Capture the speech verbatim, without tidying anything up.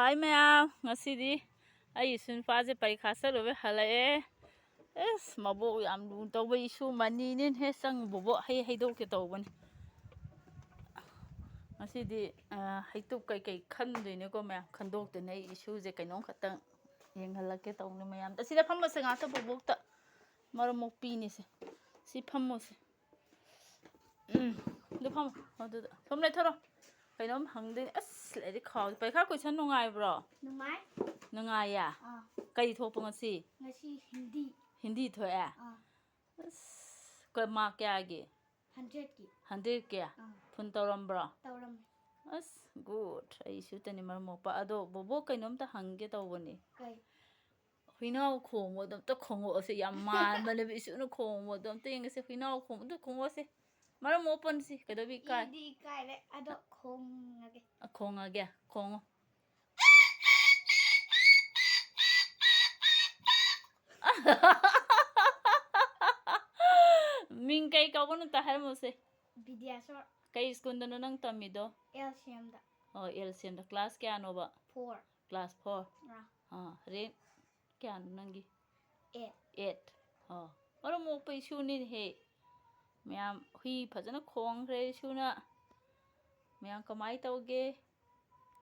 ꯍꯥꯏ ꯃꯌꯥꯝ, ꯉꯁꯤꯗꯤ ꯑꯩ ꯏꯁꯨ ꯅꯨꯄꯥꯁꯦ ꯄꯔꯤꯈꯥ ꯆꯠꯂꯨꯕꯩ ꯍꯜꯂꯛꯑꯦ꯫ ꯑꯁ, ꯃꯕꯣꯛ ꯌꯥꯝ ꯂꯨ ꯇꯧꯕ ꯏꯁꯨ ꯃꯅꯤꯅꯦ ꯍꯦ, ꯆꯪ ꯕꯣꯕꯣꯛ ꯍꯩ ꯍꯩꯗꯣꯛꯀꯦ ꯇꯧꯕꯅꯤ꯫ ꯉꯁꯤꯗꯤ ꯑ, ꯍꯩꯇꯨꯞ ꯀꯩꯀꯩ ꯈꯟꯗꯣꯏꯅꯦꯀꯣ ꯃꯌꯥꯝ, ꯈꯟꯗꯣꯛꯇꯣꯏꯅꯦ꯫ ꯑꯩ ꯏꯁꯨꯁꯦ ꯀꯩꯅꯣꯝ ꯈꯛꯇꯪ ꯌꯦꯡꯍꯜꯂꯛꯀꯦ ꯇꯧꯅꯤ ꯃꯌꯥꯝꯗ꯫ ꯑꯁꯤꯗ ꯐꯝꯃꯁꯦ ꯉꯥꯛꯇ ꯕꯣꯕꯣꯛꯇ, ꯃꯔꯝ ꯃꯣꯛꯄꯤꯅꯤꯁꯦ꯫ ꯁꯤ ꯐꯝꯃꯣꯁꯦ꯫ ꯎꯝ, ꯑꯗꯨ ꯐꯝꯃꯣ꯫ ꯑꯗꯨꯗ ꯁꯨꯝ ꯂꯩꯊꯣꯔꯣ꯫ ꯀꯩꯅꯣꯝ ꯍꯪꯗꯣꯏꯅꯦ꯫ ꯑꯁ, ꯂꯥꯏꯔꯤꯛ ꯈꯥꯎ-, ꯄꯔꯤꯈꯥ question ꯅꯨꯡꯉꯥꯏꯕ꯭ꯔꯣ? ꯅꯨꯡꯉꯥꯏ꯫ ꯅꯨꯡꯉꯥꯏꯌꯦ? ꯑꯥ꯫ ꯀꯔꯤ ꯊꯣꯛꯄ ꯉꯁꯤ? ꯉꯁꯤ ꯍꯤꯟꯗꯤ꯫ ꯍꯤꯟꯗꯤ ꯊꯣꯛꯑꯦ? ꯑꯥ꯫ ꯑꯁ, ꯀ-, mark ꯀꯌꯥꯒꯤ? Hundredꯀꯤ꯫ Hundredꯀꯤ? ꯑꯥ꯫ Full ꯇꯧꯔꯝꯕ꯭ꯔꯣ? ꯇꯧꯔꯝꯃꯦ꯫ ꯑꯁ, good꯫ ꯑꯩ ꯏꯁꯨꯇꯅꯤ ꯃꯔꯝ ꯃꯣꯛꯄ꯫ ꯑꯗꯣ ꯕꯣꯕꯣꯛ ꯀꯩꯅꯣꯝꯇ ꯍꯪꯒꯦ ꯇꯧꯕꯅꯤ꯫ ꯀꯩ? ꯍꯨꯏꯅꯥꯎ ꯈꯣꯡꯕꯗꯣ ꯑꯝꯇ ꯈꯣꯡꯉꯛꯑꯣꯁꯦ꯫ ꯌꯥꯝ ꯃꯥꯟꯕꯅꯦꯕ ꯏꯁꯨꯅ ꯈꯣꯡꯕꯗꯣ꯫ ꯑꯝꯇ ꯌꯦꯡꯒꯦꯁꯦ꯫ ꯍꯨꯏꯅꯥꯎ ꯈꯣꯡꯕꯗꯣ ꯈꯣꯡꯉꯛꯑꯣꯁꯦ꯫ ꯃꯔꯝ ꯃꯣꯛꯄꯅꯤ ꯁꯤ꯫ ꯀꯩꯗꯧꯕꯤ ꯏꯀꯥꯏ? ꯏꯗꯤ ꯏꯀꯥꯏꯔꯦ꯫ ꯑꯗꯣ ꯈꯣꯡꯉꯒꯦ꯫ ꯑ, ꯈꯣꯡꯉꯒꯦ꯫ ꯈꯣꯡꯉꯣ꯫ ꯃꯤꯡ ꯀꯩ ꯀꯧꯕꯅꯣ ꯑꯝꯇ ꯍꯥꯏꯔꯝꯃꯨꯁꯦ꯫ ꯕꯤꯗ꯭ꯌꯥꯁꯣꯔ꯫ ꯀꯩ ꯁ꯭ꯀꯨꯜꯗꯅꯣ ꯅꯪ ꯇꯝꯃꯤꯗꯣ? ꯑꯦꯜ ꯁꯤ ꯑꯦꯝꯗ꯫ ꯑꯣ, ꯑꯦꯜ ꯁꯤ ꯑꯦꯝꯗ꯫ Class ꯀꯌꯥꯅꯣꯕ? Four꯫ Class four? ꯑꯥ꯫ ꯑꯥ, rank ꯀꯌꯥꯅꯣ ꯅꯪꯒꯤ? Eight꯫ Eight꯫ ꯑꯣ, ꯃꯔꯝ ꯃꯣꯛꯄ ꯏꯁꯨꯅꯤꯅꯦꯍꯦ꯫ ꯃꯌꯥꯝ ꯍꯨꯏ ꯐꯖꯅ ꯈꯣꯡꯈ꯭ꯔꯦ ꯏꯁꯨꯅ꯫ ꯃꯌꯥꯝ ꯀꯃꯥꯏ ꯇꯧꯒꯦ?